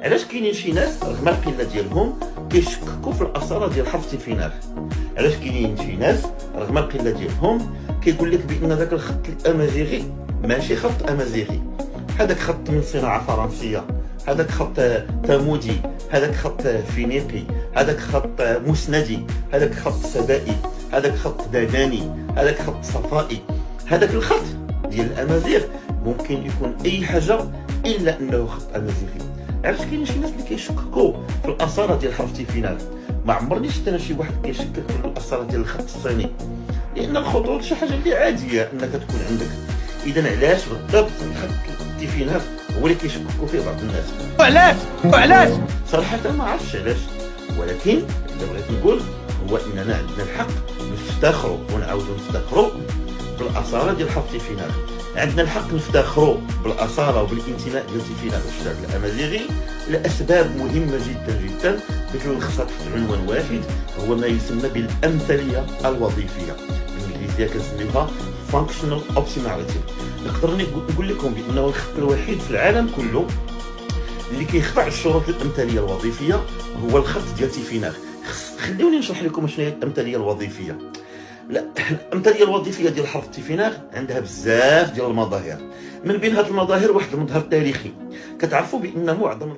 علاش كاينين شي ناس رغم القلة ديالهم كيشككوا في الاصالة ديال حرف تيفيناغ؟ علاش كاينين شي ناس رغم القلة ديالهم كيقول لك بان ذاك الخط الامازيغي ماشي خط امازيغي، هذاك خط من صناعة فرنسيه، هذاك خط ثمودي، هذاك خط فينيقي، هذاك خط مسندي، هذاك خط سبائي، هذاك خط داداني، هذاك خط صفائي. هذاك الخط ديال الامازيغ ممكن يكون اي حاجة الا انه خط امازيغي. علاش كاين شي ناس اللي كيشككوا في الاصالة ديال حرف تيفيناغ؟ ما عمرني شفت انا شي واحد كيشكك في الاصالة ديال الخط الصيني، لان الخطوط شي حاجة اللي عادية انك تكون عندك. اذا علاش بالضبط الخط التيفيناغ هو اللي كيشككوا فيه بعض الناس؟ علاش؟ علاش؟ صراحة ما عرفتش علاش، ولكن اللي بغيت نقول هو اننا عندنا الحق نفتخروا ونعاودوا نفتخروا بالاصاله ديال حرف تيفيناغ. عندنا الحق نفتخروا بالاصاله وبالانتماء ديال تيفيناغ للشعب الامازيغي لاسباب مهمة جدا جدا بتلخصها تحت عنوان واحد، هو ما يسمى بالامثليه الوظيفيه، بالانجليزية كنسميوها functional optimality. نقدر نقول لكم بانه الخط الوحيد في العالم كله اللي كيخضع للشروط الامثليه الوظيفية هو الخط ديال تيفيناغ. خليوني نشرح لكم شنو هي الامثليه الوظيفيه. لا، الامثليه الوظيفية ديال حرف تيفيناغ عندها بزاف ديال المظاهر، من بين هذه المظاهر واحد المظهر تاريخي. كتعرفوا بان معظم